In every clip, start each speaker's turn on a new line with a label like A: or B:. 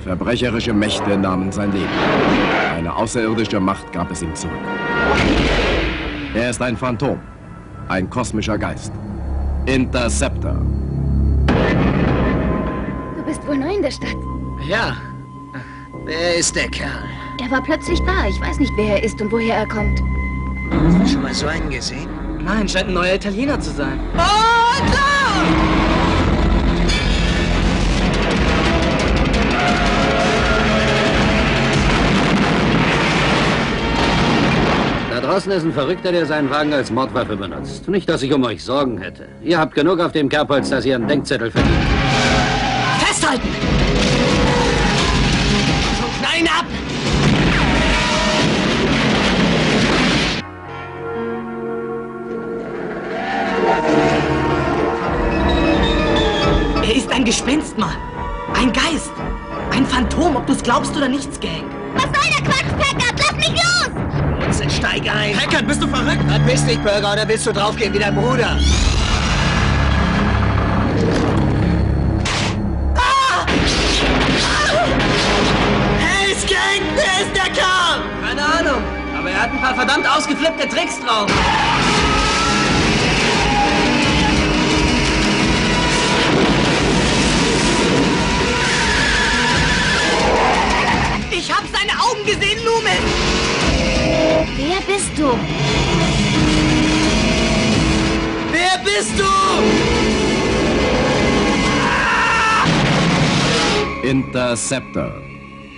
A: Verbrecherische Mächte nahmen sein Leben. Eine außerirdische Macht gab es ihm zurück. Er ist ein Phantom, ein kosmischer Geist. Interceptor.
B: Du bist wohl neu in der Stadt.
C: Ja. Wer ist der Kerl?
B: Er war plötzlich da. Ich weiß nicht, wer er ist und woher er kommt.
C: Hast du schon mal so einen gesehen?
D: Nein, scheint ein neuer Italiener zu sein.
E: Oh, klar!
F: Da draußen ist ein Verrückter, der seinen Wagen als Mordwaffe benutzt. Nicht, dass ich um euch Sorgen hätte. Ihr habt genug auf dem Kerbholz, dass ihr einen Denkzettel verdient.
E: Festhalten!
C: So, knall ihn ab!
D: Er ist ein Gespenst, Mann. Ein Geist. Ein Phantom, ob du's glaubst oder nicht, Skank.
B: Was soll der Quatsch, Packard? Lass mich los!
C: Mutze, steig ein!
D: Packard, bist du verrückt?
C: Verpiss dich, Burger, oder willst du draufgehen wie dein Bruder?
E: Ah! Ah! Hey, Skank, wer ist der Kerl?
D: Keine Ahnung, aber er hat ein paar verdammt ausgeflippte Tricks drauf.
E: Ich hab seine Augen gesehen, Loomis!
B: Wer bist du?
E: Wer bist du?
A: Interceptor.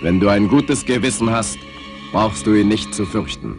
A: Wenn du ein gutes Gewissen hast, brauchst du ihn nicht zu fürchten.